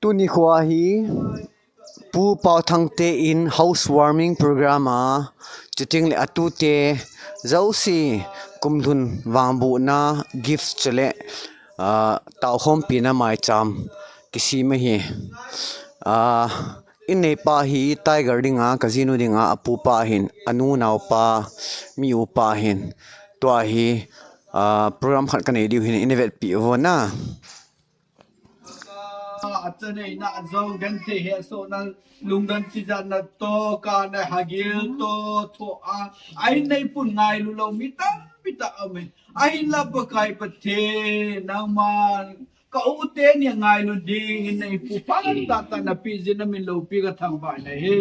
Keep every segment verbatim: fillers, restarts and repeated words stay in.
Tuni khoa hi Pu Pau Thangte in housewarming program a, chuting le atute jouse kumlhun vangbohna gift chule, ah, taokhompi na maicham kisem ahi. Ah, in neipa hi Tiger dinga, kajinu dinga, apupa ahin, anu naopa, mi upa ahin. Tua hi, ah, program khat kanei diu ahin, in vetpi uvin na. Achaneina jong genthei hesohna, lungdon tijatna toh, kana hagil toh, thoh a, ahin neipun ngailu lou mi tampi tah aume. Ahinla Pakai Pathen, nangman ka u teni ngailu dingin neipu phat tah tah napeh jeh in namin loupi kathangvah nahi.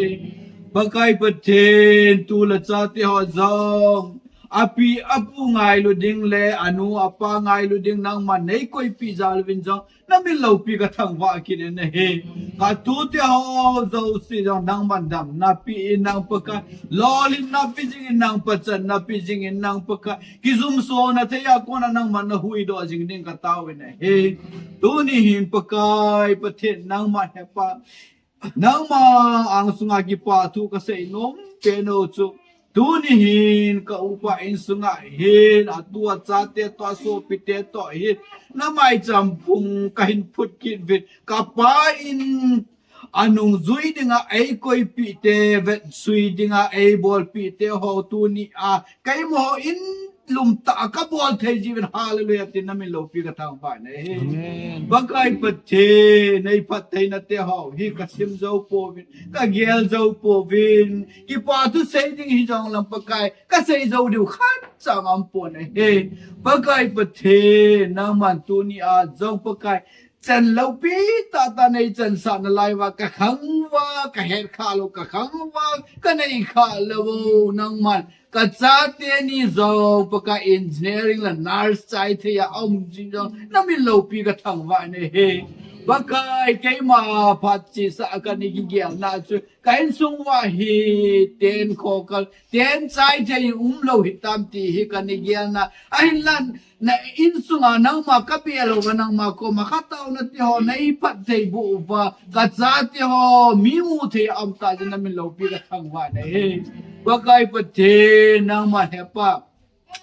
Pakai Pathen, tu le chate ho jong, api apu ngailu ding le anu apa ngailu ding nangman neikoipeh jal uvin jong, namin loupi kathangvah kit in ahi. Katute ho jouse jong nangman damna pe in nang Pakai, lolhinna pe jing in nang, pachatna pe jing in nang Pakai, kijumsona thei a kona nangman nahuhdoh jing ding katao in ahi. Tuni hin Pakai Pathen, nangma hepa, nangma angsunga kipathu kasei nom pen u chu, tuni hin ka upa insunga hin, atu achate toh, asopite toh hin, namaicham pung kahin phut kit uvin, kapa in anungjui dinga eikoipeh te, vetsui dinga eibolpeh te ho tuni a, keima hon lum tah a kabol thei jiuvin, hallelujah tin namin loupi kathangvah nahi. Amen. Pakai Pathen, neiphattheina te ho hi kasim jou pouvin, kagel jou pouvin, kipathu sei ding hijong leng Pakai, kasei jou diu khatcha aumpon ahi. Pakai Pathen, nangman tuni a jong Pakai, chan loupi tah tah neichansah nalai uva, kakhang uva, kahet kha lou, kakhang uva, kanei kha lou, nangman kachate ni jong Pakai engineering le nurse chai thei a aum jing jong, namin loupi kathangvah nahi. Pakai, keima phat chesa a kana kigelna chu, ka insung uva hi ten khokal, ten chai thei umlou hitam ti hi kana gelna. Ahinla, na insunga nangma kapeh lou uva, nangma koma kataona te ho neiphatthei boh uva, kachate ho mi mu thei a aum tah jeh in namin loupi kathangvah nahi. Pakai Pathen, nangma hepa,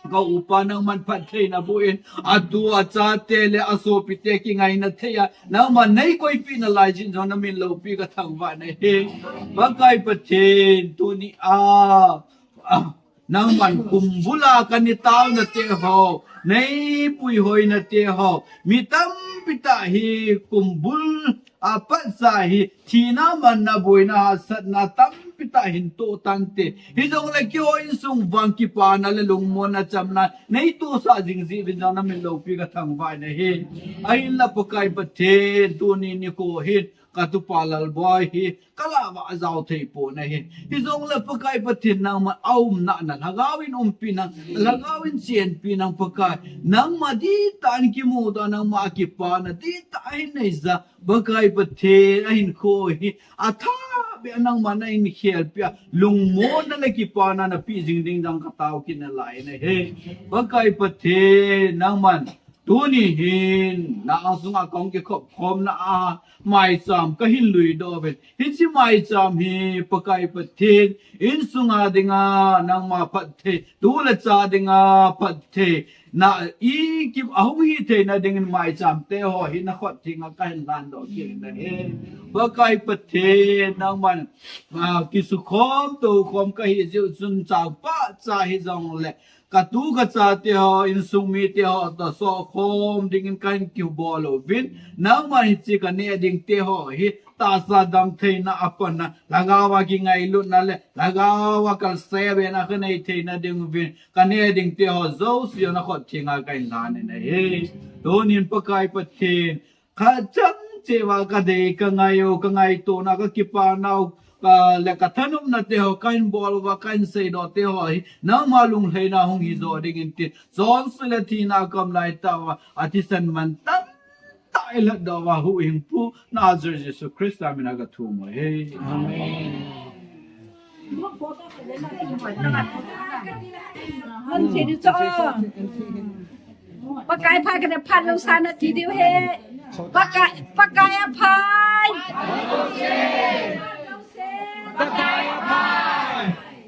ka upa nangman phattheina boh in, atu achate le asopite kingaina thei a nangman neikoipeh nalai jeh in jong namin loupi kathangvah nahi. Pakai Pathen, tuni a, ah, nangman kumbul a kana taona te ho, neipuihoina te ho, mi tampi tah hi kumbul a patsa hi thina, manna, boina, hahsatna tampi tah hin toh tante. Hijongle keiho insung vang kipana le lungmonna chamna neitohsah jing jeh uvin jong namin loupi kathangvah nahi. Ahinla Pakai Pathen, tuni nikho hin katupa Lalboi hi kalah uva ajao thei pon ahi. Hijongle Pakai Pathen, nangma aumna a na lhagao in umpi in, lhagao in chenpi in Pakai, nangma dihtah in kimuto, nangma kipana dihtah in neija, Pakai Pathen, ahinkho hi athah beh a nangman nahin khelpeh a, lungmonna le kipana napeh jing ding jong katao kit nalai in ahi. Pakai Pathen, nangman tuni hin na angsunga kahung kikhop khomna a maicham kahin luidoh uvin, hiche maicham hi Pakai Pathen, insunga dinga nangma phatthei, tu le cha dinga phatthei, na ikim ahung hitheina dingin maicham te ho hi nakhut thenga kahin lhandoh kit in ahi. Pakai Pathen, nangman, ah, kisukhom toukhom kahi jeh u chun, changpatcha hijongle katu kacha te ho, insung mi te ho toh sohkhom dingin kahin kibol uvin, nangman hiche kaneh ding te ho hi tahsa damtheina a pat a, lhagao a kingailutna le lhagao a kalsebena kanei theina ding uvin, kaneh ding te ho jouse nakhut thenga kahin lhan in ahi. Tunin Pakai Pathen, khat chang cheh uva kadei, kangai u, kangaitona, kakipana u, ka, le kathanopna te ho, kahin bol uva, kahin seidoh te ho hi nangma lunglhaina hung hijo dingin tin, chonse le thina a kaum laitah uva athisan mantam tah a eilhatdoh uva huhhingpu Nazareth Jesu Christa mina kathum u ahi. Amen. Pakai phat kana phat lou sa nati diu ahi. Pakai, Pakai aphai. Pakai aphai.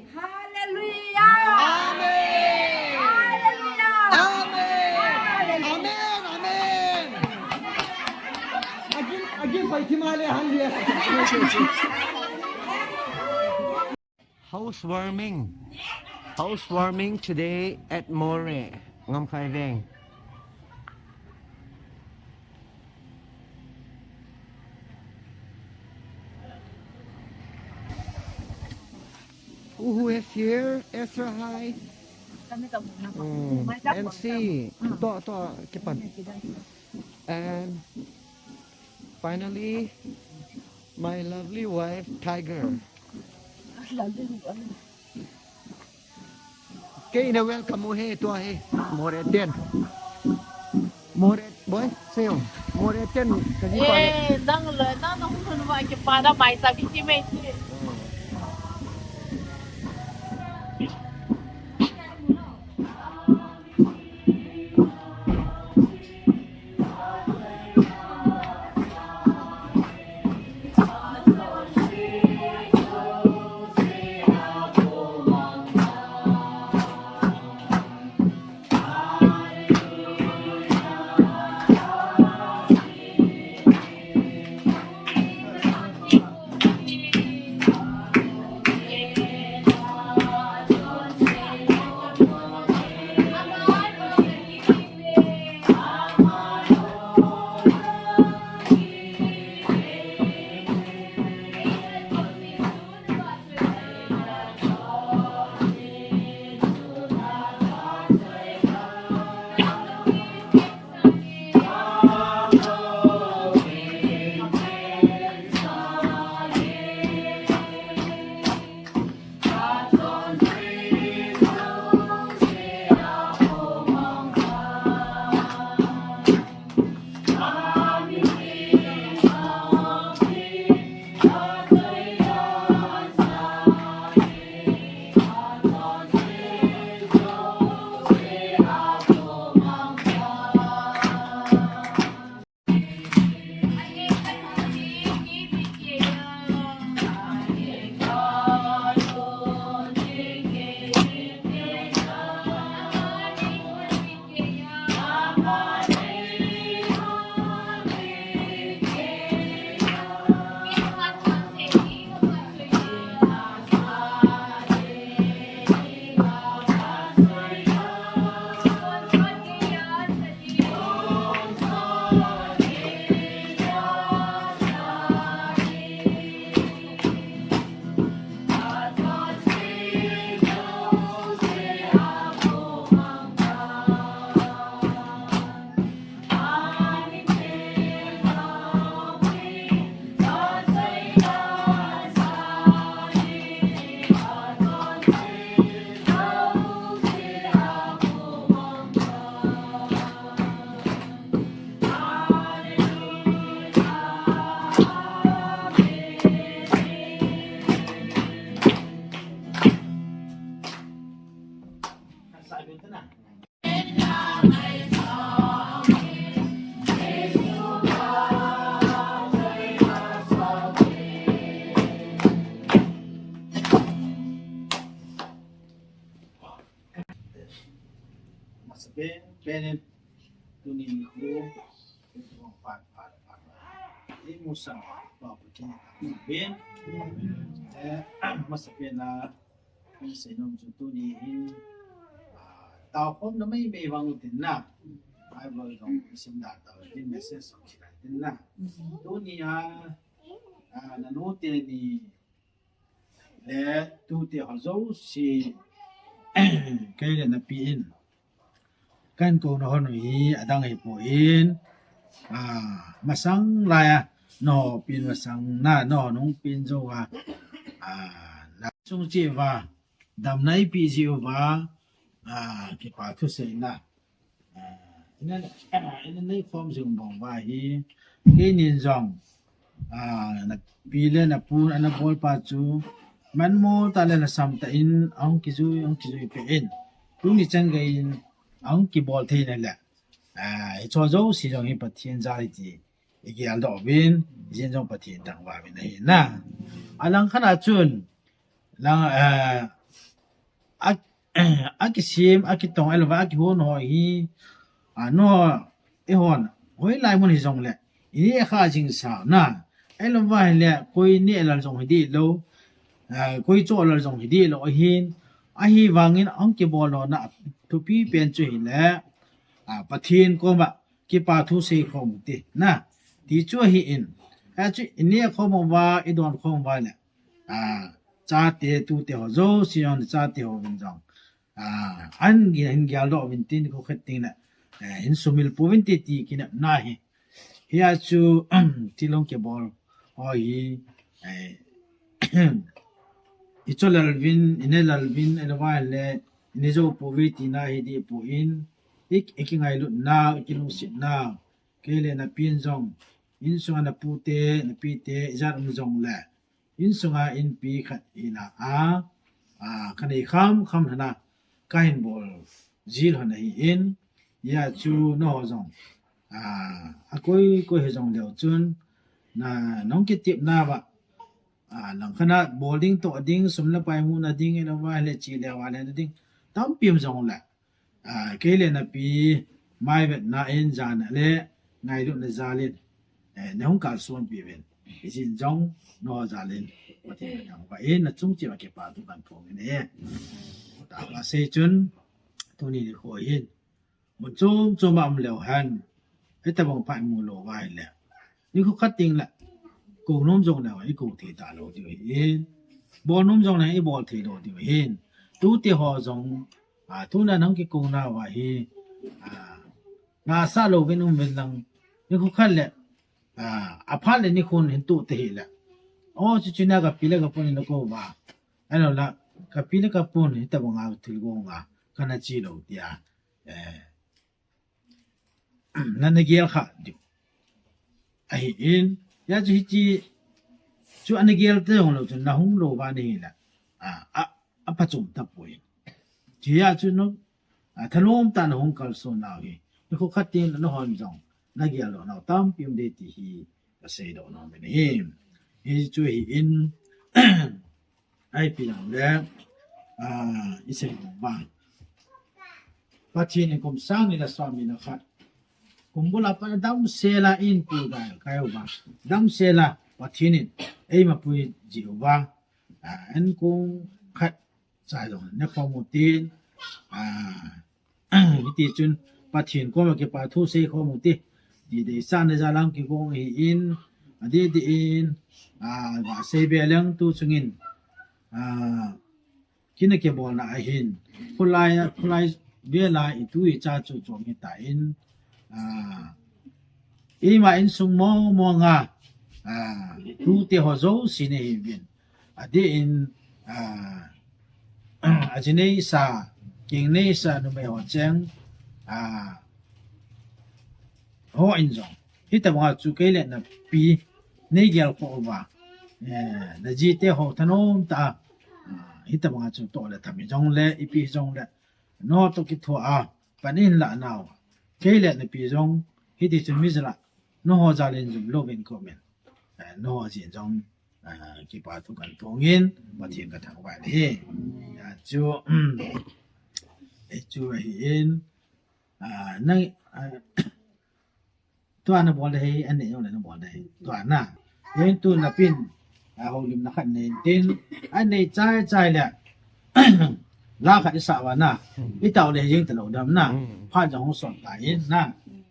Hallelujah. Amen. Hallelujah. Amen. Hallelujah. Amen. Amen. Again, again, fight him, hallelujah. Housewarming. Housewarming today at Moreh, Ngamkhai Veng. Who, who is here? Ezra, hi. Mm, N C. To, to, kipan. And finally, my lovely wife, Tiger. Kei na welcome u hi, tua hi. Moreh ten. Moreh, boy, seo. Moreh ten, kaji pa. Eh, nang le, nang nang hun wa ke pa da mai sa ki ki mai. Masapen, penin, tuni nikho, pan, pan, pan. Imu sang, pa, pa, kin, pen. Eh, masapen a, Kan seinom chu tuni hin, ah, taokhomna mai mai vang utin na. Bible jong isim da tau tin, message jong kidan tin na. Tuni a, ah, nanu teni le tute ho jouse kei le napi in. Kan kouna hon u hi adang hipoi, ah, masang laiya, nahopin masang na, nahon hung pin jou a, ah, nasung cheh uva, damna eipeh jeh uva, ah, kipa thuseina, ah, ina, ina neikhom jing bang uva hi, keinin jong, ah, napi le napu ana bolpa chu, manmo tah le lhasam tah in, ahung kijui, ahung kijui peh in, tuni chan gei in, ahung kibol thei na le, ah, hicho jouse jong hi Pathen jal ahi ti, i geldoh uvin, ijin jong Pathen thangvah uvin ahi na. Alang khat a chun, lang, eh, a, a kisim, a kitong, ahilouva a kihon ho hi, a, no, eihon, hoilai mun hijongle, i neh kha jing sa na. Ahilouva ahile, koi neh lal jong hi dih lou, a, koi choh lal jong hi dih lou ahin, ahivangin ahung kibol lona thupi pen chu hile, a, Pathen koma kipa thu sei khom u ti na. Ti chu ahin, a chu i neh khom uva, i don khom uva le, a, chate, tute ho jouse jong, chate hovin jong, a, an gi, hin geldoh uvin tin, kho khat ding le, eh, hin sumil pouvin ti, ti kinepna ahi. Hia chu, thil hung kibol ho hi, eh, i cho lal uvin, i ne lal uvin, ahilouva ahile, i ne jou pouve tina hi dih poi, i, i kingailut nau, i kilungset nau, kei le napi in jong, insunga napute, napite, ijat um jongle, insunga inpi khat hina a, a, kanei kham kham lhona, kahin bol jil lhon ahin, hia chu nangho jong, a, akoi koi hijongleu chun, na, nahung kitepna uva, a, langkhat a bol ding, toh ding, sum le pai muna ding, ahilouva ahile che le vale na ding, tampi um jongle, a, kei le napi mai vetna in, jana le ngailutna jal in, eh, nahung kalsonpi uvin, ijin jong nangho jal in Pathen kathangvah in, nachung cheh uva kipa thu kahin phong in ahi. Tah a sei chun, tuni nikho hin, mun chom chom a um leu hen, hitobang phat imu lou uva ahile, nikho khat ding le, kou nom jongle, i kou thei talou diu ahin, bol nom jongle, i bol thei lou diu ahin, tute ho jong, a, tuna nahung kikou nauva hi, a, nasa louvin um uvin lang, nikho khat le, a, aphat le nikhon hin toh tahih le, o, chuche na kapi le kapun in akou uva, ahilouleh, kapi le kapun hitobanga thilgonga kana che lou tia, eh, nana gel kha diu ahin, hia chu hiche chu ana gel tei jongleu chun nahung lou uva nahile, a, a, aphachom tapoi. Hia chu no, a, thanom tah a nahung kalson nau hi, nikho khat ding le nahon jong nagel lou nau tampi um ding ti hi kasei doh nom in ahi. Hichu ahin, ipi jongle, a, isei nom uva, Pathen in kum sang ni le som ni le khat, kum bul a pat damsel a eipui kai, kai uva, damsel a Pathen in eimapui ji uva, a, an kum khat cha jong ne khom u tin, a, hiti chun Pathen koma kipa thu sei khom u ti, ti deisahna jal a kigong ahin, adeh deh in, a, gasei be leng tu chungin, a, kina kibolna ahin, khulai a, khulai vela itu icha chu chom hitan, a, eima insung mong mong a, a, tute ho jouse nahiuvin, adeh in, a, aji neisa, keng neisa numei ho cheng, a, ho in jong, hitobanga chu kei le napi neigelkhoh uva, eh, najite ho thanom tah a, a, hitobanga chu toh le tham hijongle, ipi hijongle, nangho toh kithoa pan in lah nau, kei le napi jong hiti chun mi jal a, nangho jal in jum louvin comment, eh, nangho jin jong, eh, kipa thu kahin phong in, Pathen kathangvah in ahi. Hia chu, eh, chu ahin, a, nang, a, tua nabol ding ahi, an nei jongle nabol ding ahi. Tua na, hijeh chun napin, a, houlimna khat nei intin, an nei chai chai le, la khat isah uva na, itao le jeng talou dam na, phat jong hung sot tai na,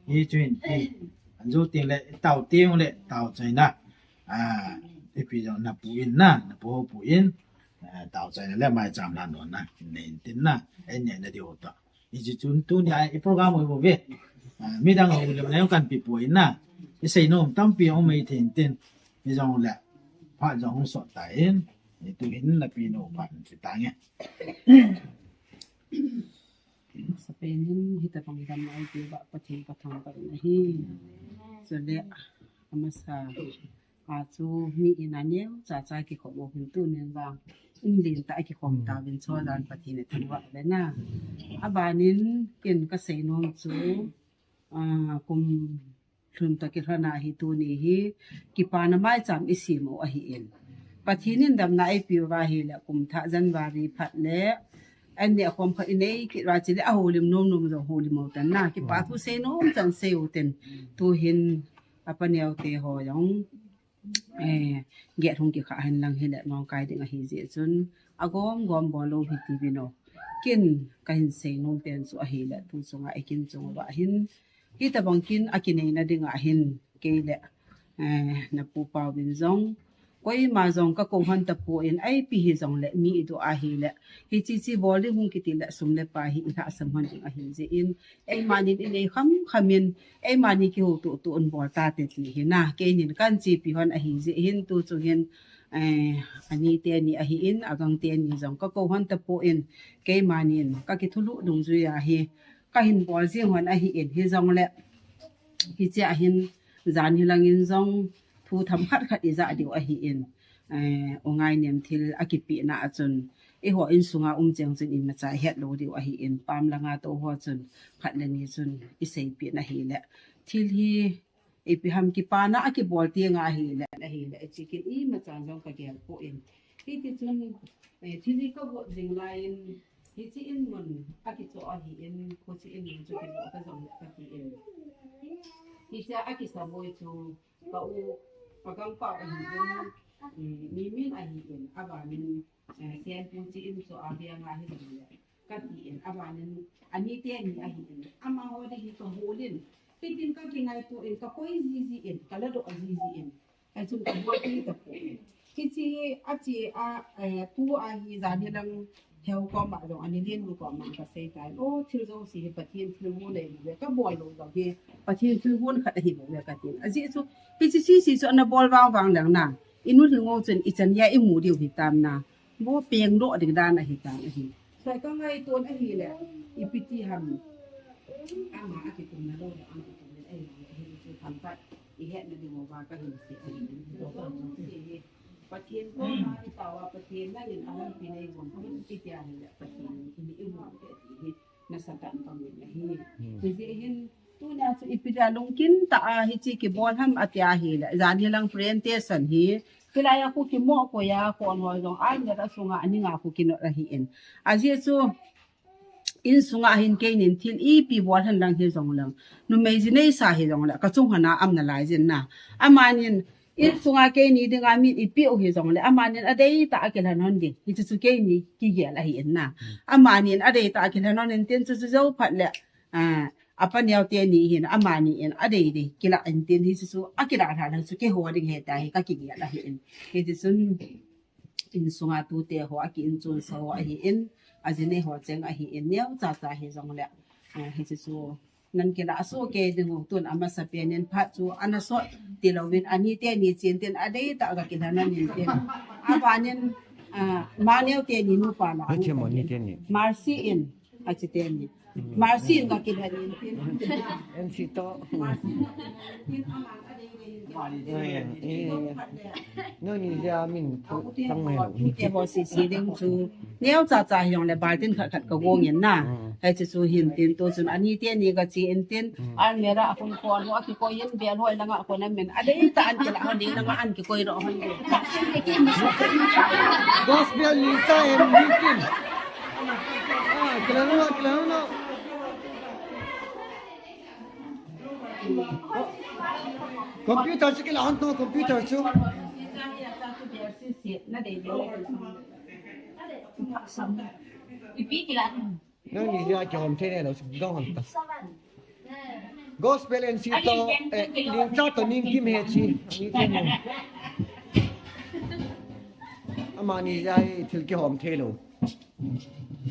hichu hin ti, an jou teng le, itao teng le, tao chaina, a, ipi jong napu in na, napu houpu in, a, tao chaina le maicham la non na, nei intin na, an neina diu toh. Hiche chun tunia i program u bou ve. A, midang houlimna jong kahin pe poi na. Isei nom tampi um mai thei intin. Hijongle, phat jong hung sot tai. Tuhin napi nao phat in che tange. Sapen in hitobang damna eipeuva Pathen kathangvah in ahi. Chule, amasa a chu mi in a neocha cha kikhom u hin tunin vang in lentah a kikhom tauvin, chule Pathen ithangvah uve na. Abanin ken kasei nom chu, a, kum lhun toh kilhon a hi tuni hi kipana maicham i sem u ahi in. Pathen in damna eipeh uva ahile kum thah January phat le an neh khom khat i nei kit uva chule a houlim nom nom jong houlim u tan na. Kipa thu sei nom chan sei u ten. Tu hin a paneo te ho jong, eh, gate hung kikhah hen lang hile nong kai ding ahi jeh chun a gom gom bol lou hi ti vin o. Kin ka hin sei nom pen chu ahile tu chunga i kin chung uva hin hitabang kin a kineina dinga hin kei le, eh, na pu pa uvin jong, koima jong ka kou hon tapon, ipi hi jong le mi i doh ahile, hiche che bol ding hung kiti le sum le pai hi i lhahsam hon ding ahi jeh in, eima nin i nei kham kham in, eima ni kihou tuh tuh un bol ta te ti hi na, kei nin kan chepi hon ahi jeh hin tu chung hin, eh, ani teni ahi in, agang teni jong ka kou hon tapon, keima nin ka kithulu dungjui a hi, ka hin bol jing hon ahi in, hi jong le, hiche a hin jan hi lang in jong thu themkhat khat i ja diu ahi in, eh, u ngai nem thil a kipehna a chun, eiho insunga um cheng chun imacha i het lou diu ahi in, pam langa tou ho chun, khat le ni chun i seipeh na hile. Thil hi, ipi ham kipana a kibol ti nga hile, ahile, i chikin imacha jong ka gel pon. Hiti chun, eh, thil hi ka got jing lai in, hiche in mun a kichoh ahi in, hiche in mun chu kijoh ka jong le ka ti in. Hiche a kisa boi chu ka u, ka gangpau ahi in, eh, mi min ahi in, abanin, eh, Sian pu chi in chu a bia nga hi jong le ka ti in, abanin ani teni ahi in, amaho ding hi ka hol in, hitin ka kingaito in, ka koi jiji in, ka ladoh jiji in, Achun ka bol ti tapon. Hiche a che a, eh, tu a hi jan hi lang heu koma jong ani len nu koma ka sei tai. O, thil jouse hi Pathen thil gon ahi bou ve, ka bol lou jong hi Pathen thil gon khat ahi bou ve ka tin. Ajeh chu, hiche sese chu ana bol vang vang lang na. I nu lhing u chun i chan a i mu diu hi tam na. Bo peng doh ding dan ahi tan ahi. Sai ka ngaiton ahile, ipi ti ham. Ama a kitumna lou le, ama kitumna ahi, ahi chu themkhat i hetna ding uva ka hin sei ahi. Jouse hi, Pathen koma i tao a, Pathen nangin a lampi nei gon, ipi ti ahile, Pathen in i mu ve ti hi, nasatah in ka mu ahi. Hmm. Hijeh hin, Tunia chu ipi dia lungkim tah a hiche kibol ham ati ahile. Jan hi lang presentation hi. Hilai a khu kimo koi a, kon ho jong almirah sunga ani nga khu kinot ahi in. Ajeh chu insunga hin keinin thil ipi bol hen lang hi jong lang. Numei ji neisa hi jong le. Ka chung hana am nalai jin na. Amanin insunga keini dinga min ipi u hi jong le. Amanin adei tah a kilhen hon ding. Hichu chu keini kigel ahi in na. Amanin adei tah a kilhen hon in tin chu chu jou phat le. Ah, apa neo teni hin, amani in, adei dei, kila in tin hi chu, akila la la chu, keiho ding ahi tai, ka kigel ahi in. Hiti chun, insunga tute ho, aki inchon sa ho ahi in, ajinei ho cheng ahi in, neocha cha hi jong le. Ah, hiti chu, nan kila a soh kei ding u, tun amasa pen in phat chu, ana sot, tilou in, ani teni chen tin, adei tah a ka kila nan in tin. Abanin, ah, ma neo teni nupa la. Ache mo ni teni. Mercy in, ache teni. Mercy in ka kilhen in tin. N C to. Nangni jeh a min thu tang mai lo. Tute ho sese ding chu. Neocha cha hi jong le baltin khat khat ka gong in na. Hiti chu hin tin tu chun ani teni ka che in tin. Almirah a khun khon ho a kikoi in bel hoi langa khun amin. Adei tah a an kila hon ding langa an kikoi ro hon ding. Gospel ni cha em ni kin. Ah, kila no, kila no. Computer chu kila hon to, computer chu. Nangni jeh a kihom thei ne lou, gong hon ta. Gospel N C to, eh, Lingcha to Ningkim he chi. Amani jeh a thil kihom thei lou.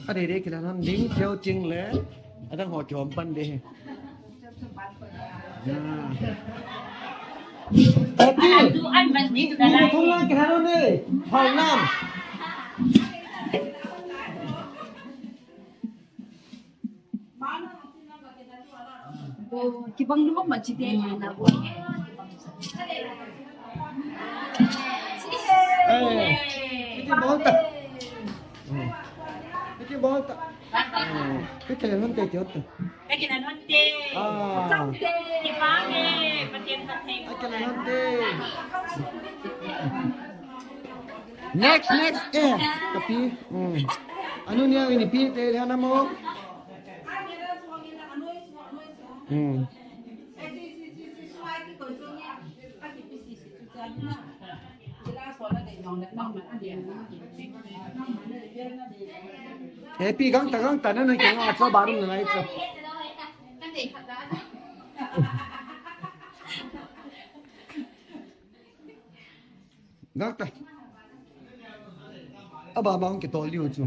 Adei dei kila nan ding, cheu ching le, adang ho chom pan de. Ati, ni ko thong lang kila nan de, phal nam. Kibang lum ma chi te na. Eh, iti bol ta. Hmm. Iti bol ta. Hmm. Iti le non te te ot. Iti le non te. Ah. Te. Kibang e. Next, next, eh, tapi. Hmm. Anu ni ang inipi, te, ano mo? Hmm. Happy, gangtah, gangtah, na, na, kya nga, acha, barum na, na, acha. Gangtah. Aba, ba, hung kitol diu chu.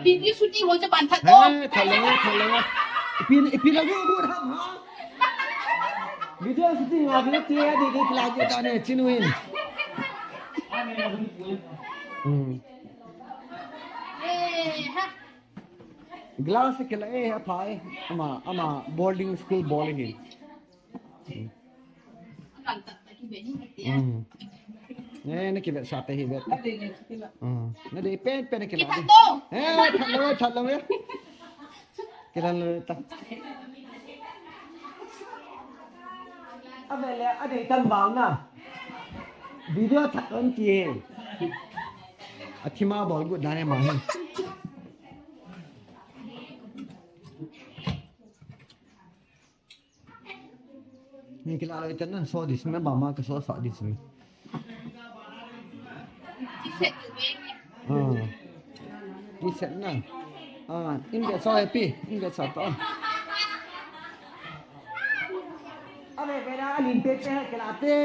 Video shooting ho chu ban that to. Eh, that lou, that lou. Ipi, ipi lou, ipi lou, ha? Video shooting a, video te, di, di, pla, di, da, ne, Chin Win. Hmm. Eh, ha. Glass kila, eh, ha, phai. Ama, ama boarding school bol hi. Hmm. Hmm. Eh, na kivetsah te hi vet. Hmm. Na dei pen pen na kila. Eh, that lou, that lou, eh. Kila lou ta. Ave le, adei tan bang na. Video that on ti. Athima bol gu dane ma hi. Ni kila lou iten na so this me ba ma ka so sa this me. T-shirt tu me. Ah. T-shirt na. Ah, in get so happy, in get so to. Ave, vera, alin pe pe kila te.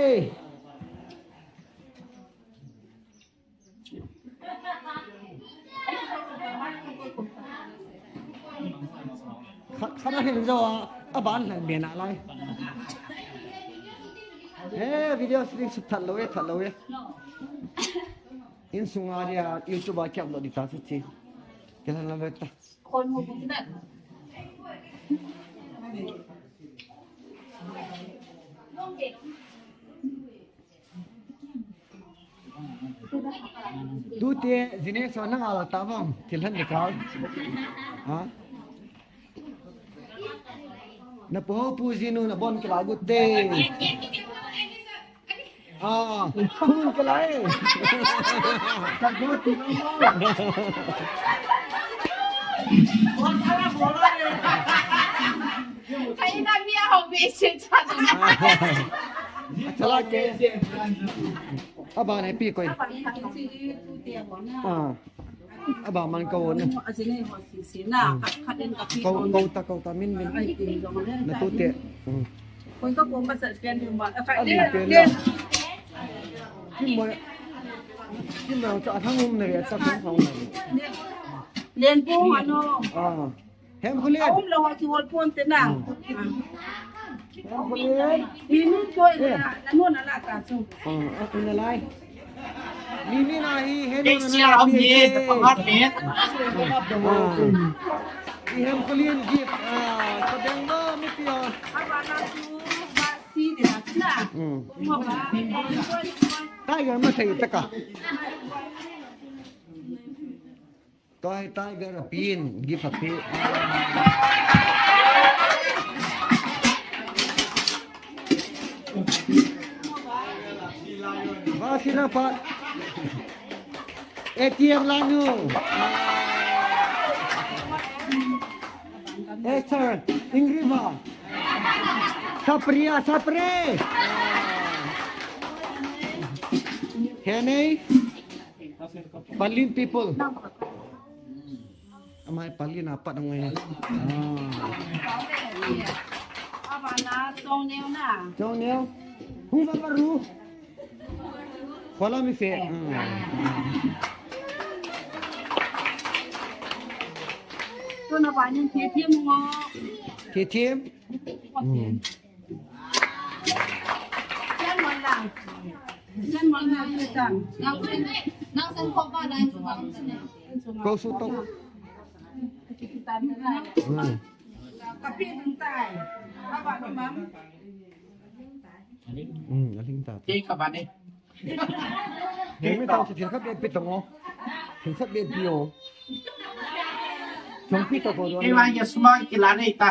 Kha, kha na hin jo a, aban lang be na lai. Eh, video shooting sut that lou e, that lou e. Insung a dia YouTube a kiap lou di ta su chi. Kila na ve ta. Tute, jine so nang ala ta vang, thil han dikal. Ha? Na po pu jinu na bon kila gut te. Ah, phun kila e. Ka go ti. Kaina mi a ho be se cha. Chala ke. Aba ne pi koi. Ah. Aba man ka won. Kau, kau ta, kau ta, min, min. Na tute. Hmm. Ali pen la. Kim mo. Kim mo, cha thang um na ri, cha thang um na ri. Len pu ano. Ah. Hem Khullen. Aum lou ho kihol pon te na. Hmm. Hem Khullen. Minun koi na, na nun ala ta chu. Ah, a kun alai. Mimi na hi, he nun ala ta. Te pa ha pe. Ah. I Hem Khullen gift. Ah, ka beng lo mi ti o. Aba na chu ba si de na na. Hmm. Mo ba. Tiger ma sei ta ka. Toi Tiger a pin, gift a pin. Vasina pa. A T M lanu. Esther, Ingriva. Sapria, Sapre. Henei. Palin people. Amai Palin apat ang ngayon. Ah. Aba na, Chongneo na. Chongneo. Hung ba baru. Wala mi fe. Ah. Tu na ba ni K T M ngo. K T M. Hmm. Kau su tau. Hmm. Hmm, aling ta. Kei ka ba ni. Kei mi tau si thil khat be pi tong o. Thil khat be pi o. Chong pi to ko do. Kei wa ya suma ki la nei ta.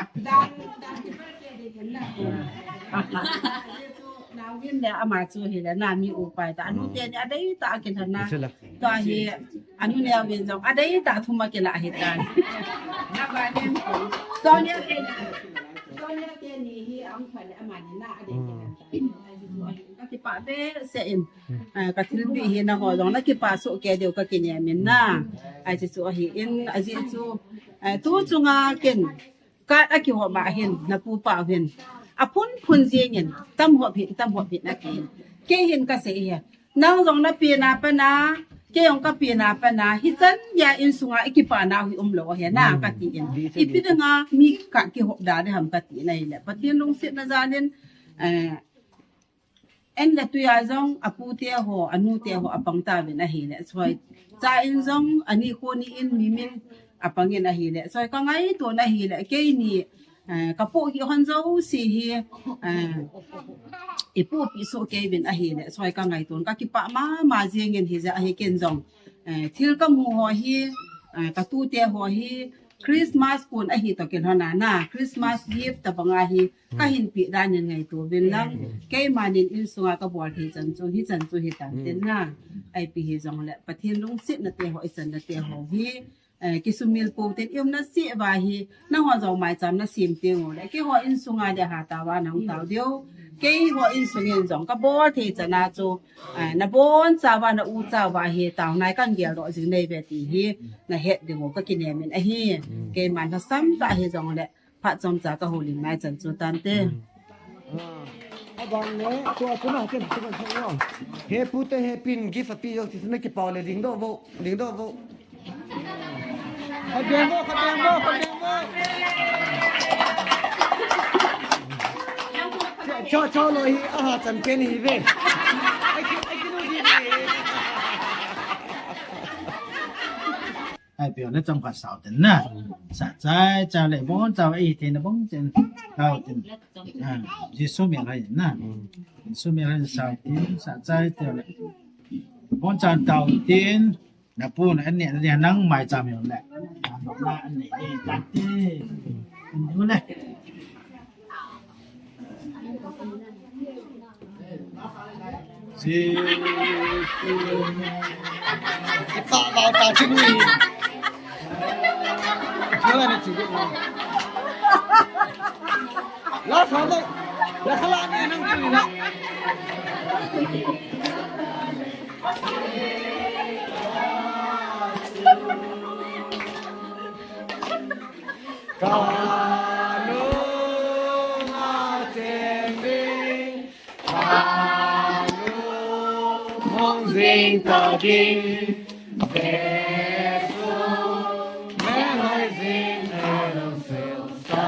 Nau hin le ama chu hi le na mi u pai ta. Anu te ni adei ta a kilhon na. Tua hi anu ne a vin jong adei ta thum a kila hi ta. Na ba nen. Sonia te ni. Sonia te ni hi ang pha le ama ni na adei kilhon ta. Ka kipah behseh in. Ah, ka thilpeh hi na ho jong na kipah soh kei diu ka kinem in na. Ai chu chu ahi in ajeh chu. Ah, tu chunga ken. Kat a kihop ma hin, na pupa hin. A phun phun jingin, tam hop hin, tam hop hin a ki. Kei hin ka sei hi. Nang jong na pi na pa na, kei jong ka pi na pa na, hichan ya insunga i kipa na hi um lou hi na, ka ti in. Ipi dinga mi ka kihop da de ham ka ti na hi le. Pathen lungsetna jal in, eh, En le tui a jong, a pu te ho, a nu te ho, a pang ta vin ahi le. Choi, cha in jong, a ni ko ni in mi min a pang in ahi le. Choi, ka ngaito na hi le, kei ni, eh, ka pu hi hon jo si hi, eh, i pu pi so kei vin ahi le. Choi, ka ngaito, ka kipah mama jingin hi ja ahi ken jong. Eh, thil ka mu ho hi, eh, ka tu te ho hi, Christmas kun ahi to ken hona na, Christmas gift ta banga hi, Ka hin pi dan in ngaito vin lang. Keiman in insunga ka bol thei chan chu, hichan chu hitan tin na. Ai pi hi jong le, Pathen lungsetna te ho, ichan na te ho hi. Eh, kisumil pou tin i um na si va hi, na ho jong maicham na sim teng u le. Kei ho insunga le ha ta va nang tao diu. Kei ho insung in jong ka bol thei chan a chu. Eh, na bon cha va na u cha va hi tao nai kan gel ro jing nei ve ti hi. Na het ding u ka kinem in ahi. Keiman na sam ta hi jong le. Phat chomcha ka houlim nai chan chu tante. Abang le, tua kuna ken tu kan thei lo. He pu te he pin gift a pi jong ti na kipau le ding do vo, ding do vo. Ka ding vo, ka ding vo, ka ding vo. Cho, cho lo hi, aha, chan ken hi ve. Ai ki, ai ki lo hi ve. Ai, pio na cham khat sao tin na. Sa chai, chai le bon chai ai tin na bon chen. Sao tin. Ah, Jesu min hai na. Jesu min hai sao tin, sa chai te le. Bon chan tao tin. Na pu na an ne na nang mai cham yo le. Na an ne ni ta ti. An du le. Ipa bau ta chini. Kala ni chini. La sa le. La kala ni nang chini na. Kalung a cheng ding, kalung hong jing ta ding, Jesu, meng hoi jing, elong sel sa.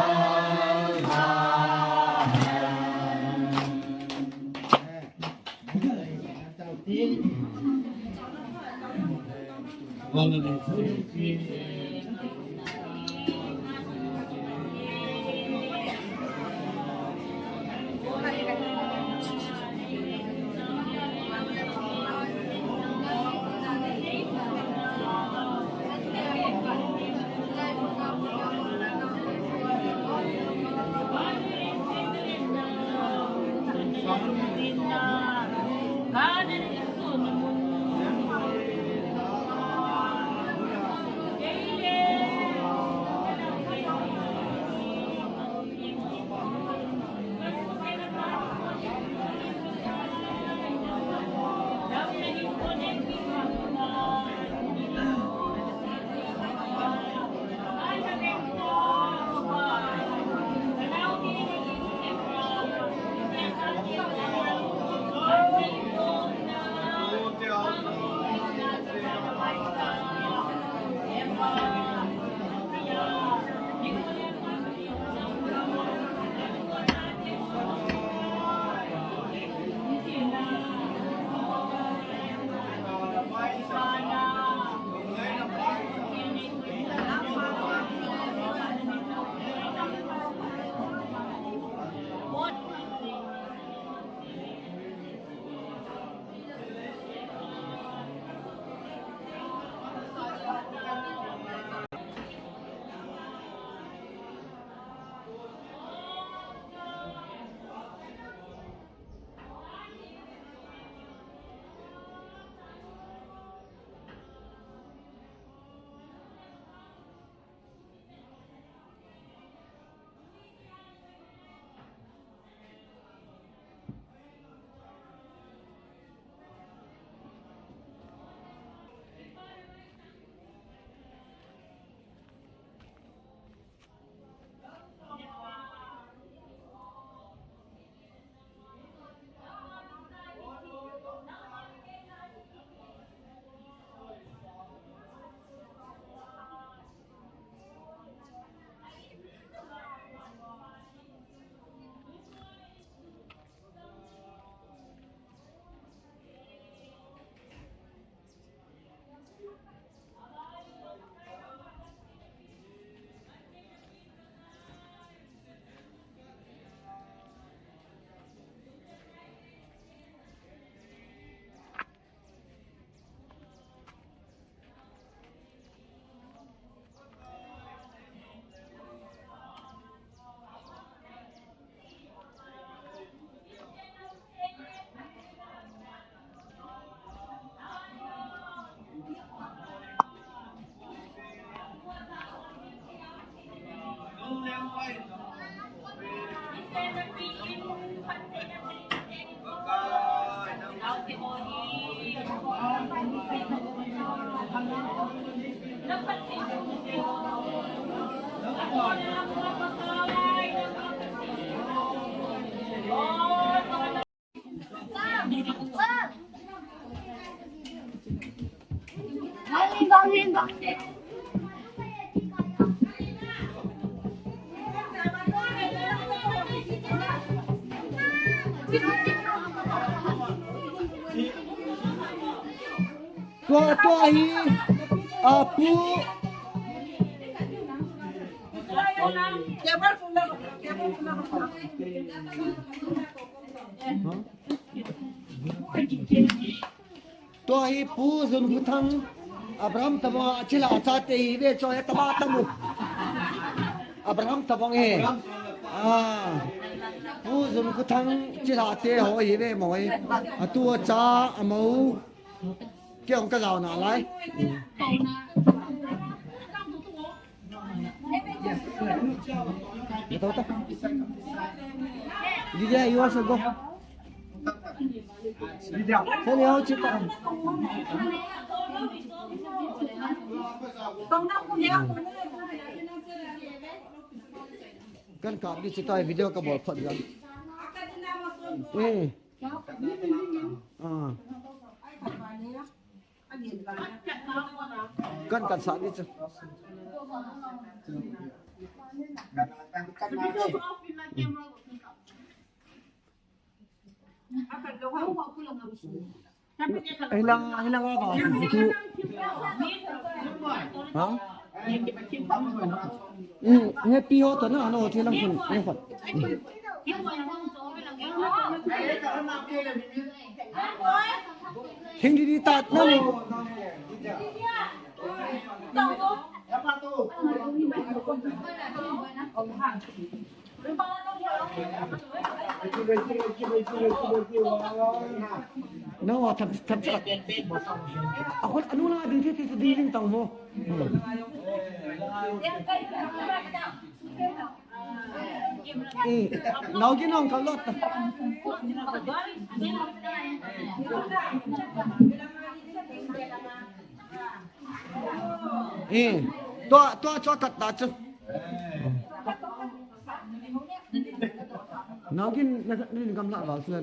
Tua, tua hi, a, pu. Tua hi Pu Zunkhuthang, Abraham Tabang a chila chate hi ve, cho he taba tamu. Abraham Tabang he. Ah. Pu Zunkhuthang chilate ho hi ve mo hi. Atu acha amo. Kei hung ka jaona lai. Ito ta. Lydia, you also go. Sani hao chita. Kan kap di chita video ka bol phot ga. Eh. Ah. Kan, kan sa di chu. Hilang, hilang apa? Ha? Hmm, happy ho to na, ano, hilang pun, ano pun. Hmm. Hindi di tat na ni. No, tham, tham, tham. Ako, ano na din, titi, titi, din tang mo. Hmm. Eh, nau ki nong kalot. Eh, tua, tua, tua kat ta chu. Nau ki na, ni gamla val chu na.